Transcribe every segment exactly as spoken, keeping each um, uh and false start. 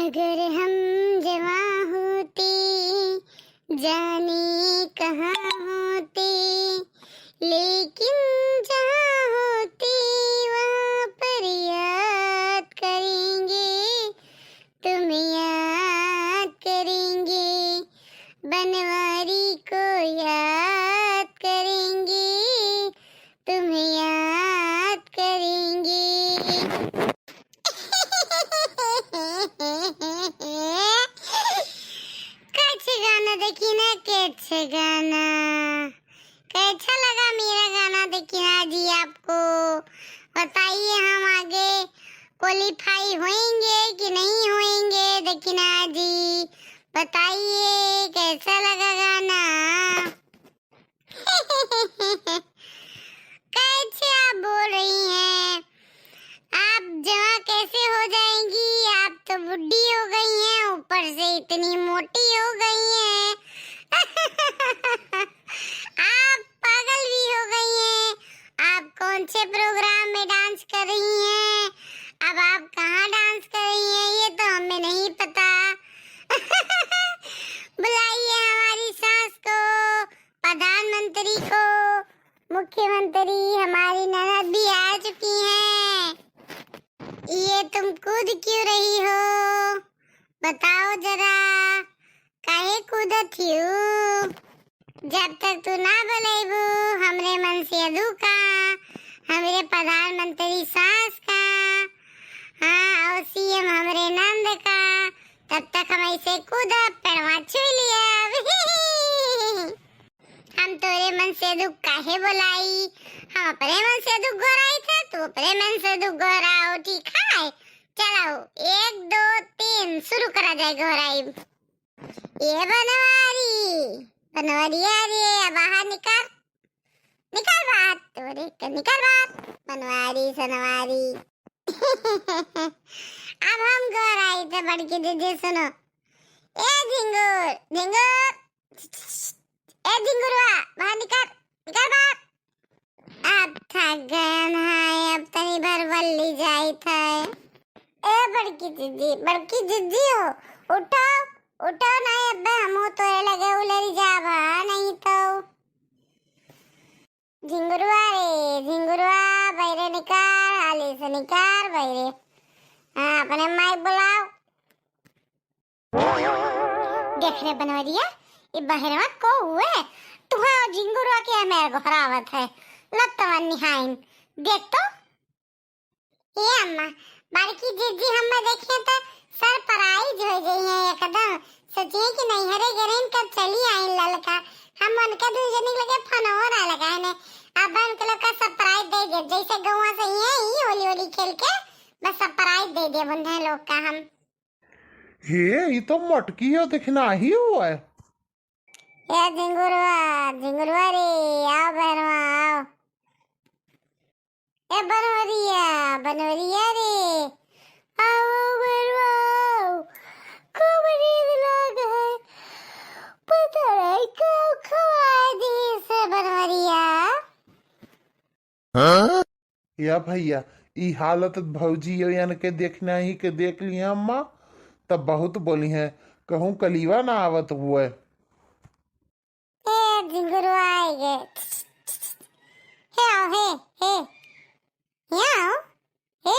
अगर हम जवां होते, जाने कहाँ होते, लेकिन जहाँ होते वहाँ पर याद करेंगे, तुम्हें याद करेंगे, बनवारी को याद करेंगे, तुम्हें याद करेंगे। कैसे गाना देखी ना, कैसे गाना, कैसा लगा मेरा गाना देखी ना जी आपको? बताइए, हम आगे क्वालिफाई होएंगे कि नहीं होएंगे? देखी ना जी, बताइए कैसा लगा गाना। कैसे आप बोल रही हैं? आप जवां कैसे हो जाएंगी? आप तो बुढ़ी हो गई हैं, ऊपर से इतनी मोटी हो गई हैं। आप पागल भी हो गई हैं। आप कौन से प्रोग्राम में डांस कर रही हैं? अब आप कहाँ डांस कर रही हैं, ये तो हमें नहीं पता। बुलाइए हमारी सास को, प्रधानमंत्री को, मुख्यमंत्री, हमारी ननद भी आ चुकी हैं। ये तुम कूद क्यों रही हो, बताओ जरा, काहे कूदत हियो? जब तक तू ना बोलेबू हमरे मनसेधु का, हमरे प्रधानमंत्री सास का, हाँ, और सीएम हमरे नंद का, तब तक हम ऐसे कूदब, पेड़वा छू लियब। हम तोरे मनसेधु काहे बोलाई? हम अपने मनसेधु गोराई थे, तू अपने मनसेधु गोराओ, ठीक है? चलो, एक, दो, तीन, शुरू करा जाए गोराई। ए बनवारी, बनवरिया रे, बाहर निकल, निकल बाहर, तोरे के निकल बाहर, बनवारी, सनवारी। अब हम गोराई थे बड़की दीदी, सुनो। ए झिंगुर, झिंगुर, ए झिंगुरवा, बाहर निकल, निकल बाहर। अब थक गयन है, अब तनी भर बल्ली जाइत है। ए बड़की जिज्जी, बड़की जिज्जी हो, उठो, उठो, नहीं अब्बे हमहू तोरे लगे उलरी जाब, नहीं तो। झिंगुरवा रे, झिंगुरवा, बैरे निकार, हाली से निकार बैरे। हाँ, अपने माई बुलाओ। देख रे बनवरिया, ई बहरवा को हुए? तुहा झिंगुरवा के हमें गोहरावत है। लत्तवन निहाइन। देख तो। ए अम्मा, बड़की जिज्जी हमें देखे तो सरप्राइज हो गई है एकदम। सोचिए कि नैहरे गरीन कब चली आई ललका। हम उनके दू जनी लगे फोनवो ना लगाए ने। अब उनके लोग का सरप्राइज दे दे, जैसे गौवा से ही है, ही होली होली खेल के बस सरप्राइज दे दे उन्हें लोग का हम। हे, ई तो मटकी है, देखना ही हुआ है। ए झिंगुरवा, झिंगुरवा रे, आओ बहरवा, आओ। ए बनवरिया, बनवरिया रे, आओ बहरवा, आओ। खूब नींद लाग है, पता नहीं का खवाए दी से बनवरिया। हाँ? या भैया, ई हालत भौजी यन के देखना ही के देख लिया अम्मा, तब बहुत बोली हैं, कहूँ कलीवा ना आवत हुए। ए झिंगुरवा आए गे। हे आओ, हे, हे। हे आओ, हे,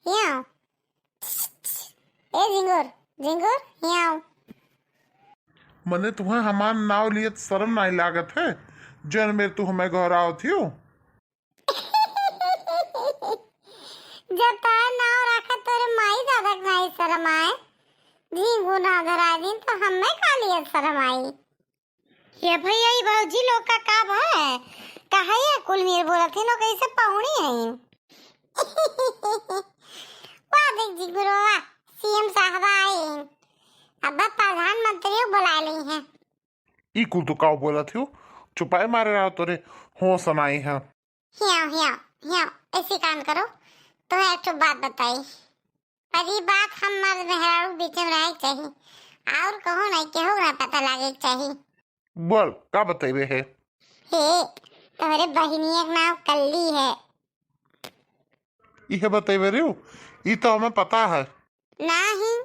हे आओ। ए झिंगुर, झिंगुर, हे आओ। मने तुम्हें हमार नाव लियत शर्म नाई लागत है, जन मेर तू हमें घरावत हियो? जब तार नाव रखत तोरे माई दादा के नाई शर्म आए, झिंगुर ना धराए दिन तो हमें का लियत शर्म आई? ये भैया, ई भौजी लोग का का भय? काहे ये कुल मेर बोलत हिन, कैसे पहुड़ी हैं? वाह देख झिंगुरवा, सीएम साहबा आए हैं। अब प्रधानमंत्री बुला ली हैं। ई कुल तो काव बोलत हो, चुपाए मारे रहो तोरे होश नाई है। हियाव, हियाव, हियाव, ऐसे काम करो, तुम्हें एक ठो बात बताई। पर ई बात हम मर्द मेहरारू के बीच में रहे के चाही, और कहूँ नहीं, केहू ना पता लागे के चाही। बोल, का बतइबे है? हे, तोहरे बहिनिया के नाव कल्ली है। इहे बतइबे रे, ई तो हमें पता है। नाही,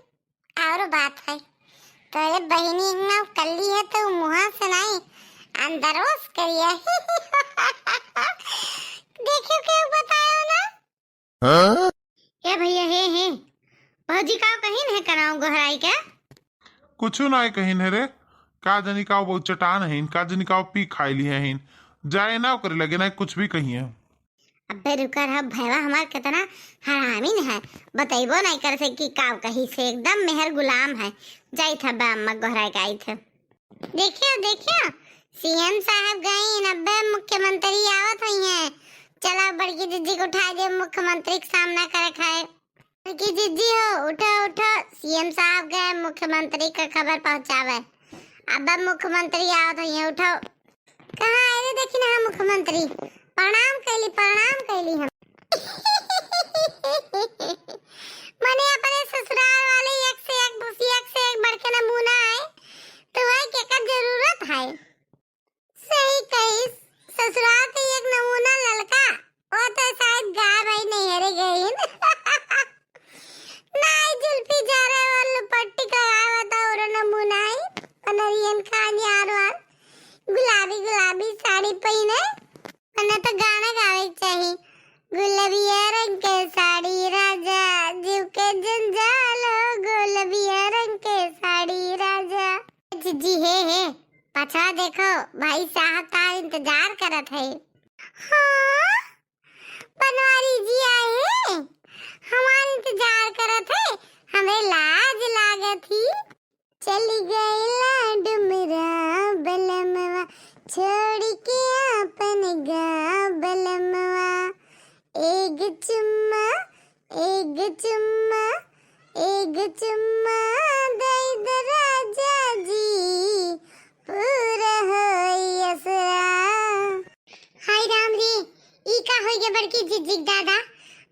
और बात है, तोरे बहिनी इतना कल्ली है तो मुँह से नहीं, अंदरों से करिया। देखियो के बतायो ना। हाँ? ए भैया, हे, हे। भौजी का कहिन है कनाव गोहराई के? कुछु नाय कहिन है रे। का जनी का वो चटान है, का जनी का वो पी खाई ली है। जाए ना ओकरे लगे ना कुछ भी कहिए। अबे रुका रहा, भैया हमार कितना हरामीन है, बतैबो नहीं कर से कि का कही से, एकदम मेहर गुलाम है। जाई था बा अम्मा गोहराई के आई थे। देखियो, देखियो, सीएम साहब गईन, अब्बे मुख्यमंत्री आवत होइहैं। चला बड़की जिज्जी के उठाई दे, मुख्यमंत्री के सामना करे खाए। बड़की जिज्जी हो, उठो, उठो, सीएम साहब गए मुख्यमंत्री का खबर पहुँचावे। अब्बे मुख्यमंत्री आवत होइहैं, उठो। कहाँ आए रे, देखी ना हम मुख्यमंत्री। प्रणाम कैली, प्रणाम कैली हम। मने अपने ससुराल वाले एक से एक, दूसरी एक से एक बढ़ के नमूना है, तो वह के का जरूरत है? सही कही, ससुराल के एक नमूना ललका, वो तो शायद गायब है, नहीं हरे गई। नाई जुल्फी झारे वाल पट्टी का गाय बताओ रे नमूना है, पनरियन का न्यार वाल, गुलाबी गुलाबी साड़ी पहिने, मने तो गाना गावे के चाही। गुलबिया रंग के साड़ी राजा, जीव के जंजाल हो, गुलबिया रंग के साड़ी राजा। जिज्जी हे, हे, पछवा देखो, भाई साहब तार इंतजार करत है। हाँ, बनवारी जी आए हैं, हमार इंतजार करत है, हमें लाज लागत ही। चली गईला डुमरा बलमवा, छोड़ी के आपन गाँव बलमवा। एग चुम्मा, एग चुम्मा, एग चुम्मा दई द राजा जी, पूरा होई असरा। हाय राम रे, ई का होई गे बड़की जिज्जी के दादा?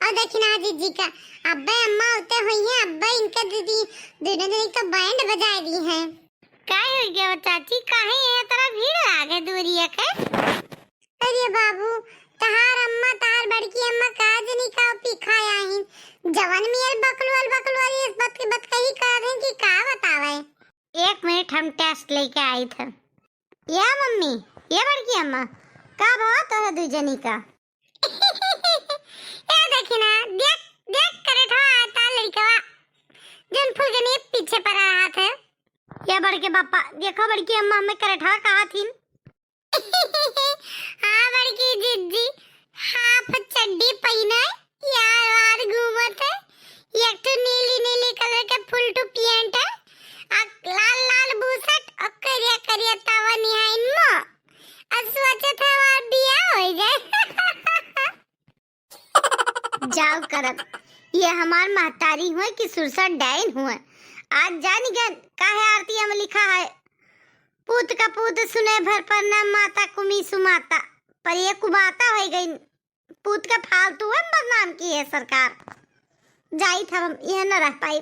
और देखी ना जिज्जी का, अब्बे अम्मा उते होइहैं, अब्बे इनके दीदी, दोनों जनी तो बैंड बजाए दी हैं। का होई गे वो चाची, काहे ये तरह भीड़ लागे दूरिया के? अरे बाबू, तहार अम्मा, तहार बड़की अम्मा का जनी का पी खाया ही, जवन मियर बकलुअल बकलुअल ये बत, बत कही कर रहे कि का बतावे। एक मिनट, हम टेस्ट लेके आई थे। या मम्मी, ये बड़की अम्मा, का भवा तो है दू जनी का? ए देखी ना, देख, देख करठवा आता लड़कवा, जौन फुलगनी पीछे पड़ा रहा थे। या बड़के पापा, देखो बड़की अम्मा हमें करठवा कहा थी। हाँ बड़की जिज्जी, हाफ चड्डी पहिने, यार वार घूमत है, एक ठो नीली नीली कलर के फुल टू पैंट है, आ लाल लाल बुशर्ट और करिया करिया तावा निहाइन मो, आ सोचत है हमार बियाह हो जाए। जाओ करब, ये हमार महतारी हुए कि सुरसा डाइन हुए। आज जान गए काहे आरती में लिखा है, पूत का पूत सुने भर परना, माता कुमी सुमाता, पर ये कुमाता हो गई। पूत का फालतू है बदनाम की है सरकार। जाई था हम, यहाँ न रह पाई,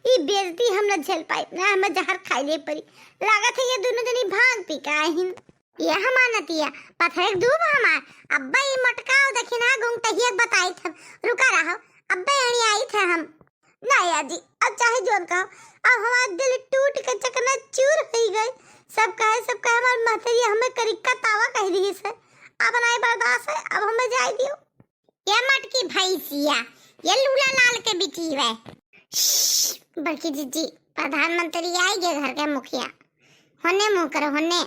ई बेइज्जती हम न झेल पाई, ना हमें जहर खाई ले पड़ी। लागत है ये दोनों जनी भांग पी के आए हिन। ये हमार नतिया, पथरेक दूब हमार, अब्बा ई मटका और दखिना गुंगटहिया बताई था, रुका रहो, अब्बा यहीं आई था हम। ना यार जी, अब चाहे जोन कहो, अब हमार दिल टूट के चकनाचूर हो गए। सब कहे, सब कहे हमार महतरिया हमें करिक्का तावा कह रही से, अब नहीं बर्दाश्त है, अब हमें जाए दियो। ये मटकी भैंसिया, ये लूला लाल के बिटी है। श्श, बड़की जिज्जी, प्रधानमंत्री आई गे घर के मुखिया। होने मुंह करो, होने।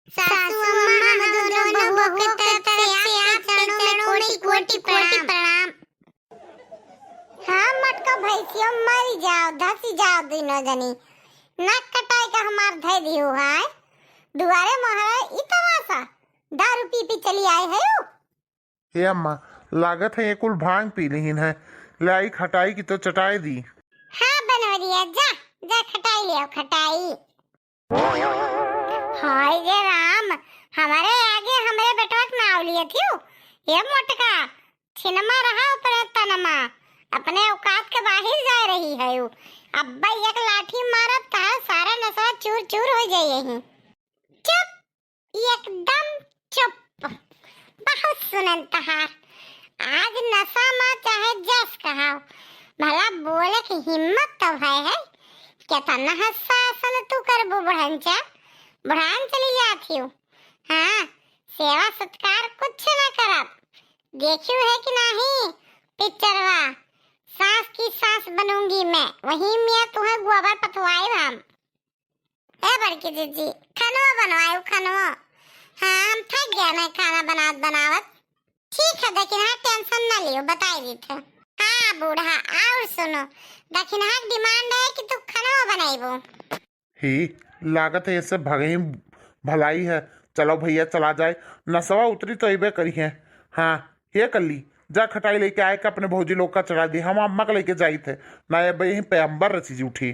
सासू अम्मा, हम दोनों बहू के तरफ से आपके चरणों में कोटि कोटि प्रणाम। हाँ, मटका भैंसियो मरी जाओ, धसी जाओ दोनों जनी। नाक कटाई का हमार धै दियो है। दुआरे मोहरे ई तमाशा, दारू पी पी चली आए है। हे अम्मा, लागत है ये कुल भांग पी लिहिन है। लाई खटाई की तो चटाई दी। हाँ बनवरिया, जा, जा खटाई ले आओ, खटाई। हाय गे राम, हमारे आगे हमरे बेटवा के नाव लिए थियो। ये मोटका, छिनमा रहा ऊपर तनमा, अपने औकात के बाहर जा रही है यू। अब्बा एक लाठी मारब त सारा नसवा चूर चूर हो जाए यहीं। चुप, एकदम चुप। बहुत सुनन तहार। आज नशा मा चाहे जस कहाओ, भला बोले की हिम्मत तो है, है? केतना हस्सा असन तू करबू बुढ़नचा? बुढ़ान चली जात हियो। हाँ, सेवा सत्कार कुछ ना करब। देखियो है कि नाही पिक्चरवा सास की सास बनूंगी मैं, वही में तुम्हें गोबर पथवाए हम। ए बड़की जीजी, खनवा बनवायो खनवा। हाँ, हम थक गया ना खाना बनात बनावत। ठीक है, दखिनहा टेंशन ना लियो, बताई दी थे। हाँ बूढ़ा, और सुनो, दखिनहा की डिमांड है कि तू खनवा बनाइबो। ही, लागत है ऐसे भगही भलाई है। चलो भैया चला जाए, नसवा उतरी तो अइबे करी है। हाँ, ये कर ली, जा खटाई लेके आए के अपने भौजी लोग का चढ़ा दी, हम अम्मा के लेके जाई थे ना, अब यहीं पे अंबर रची जी उठी।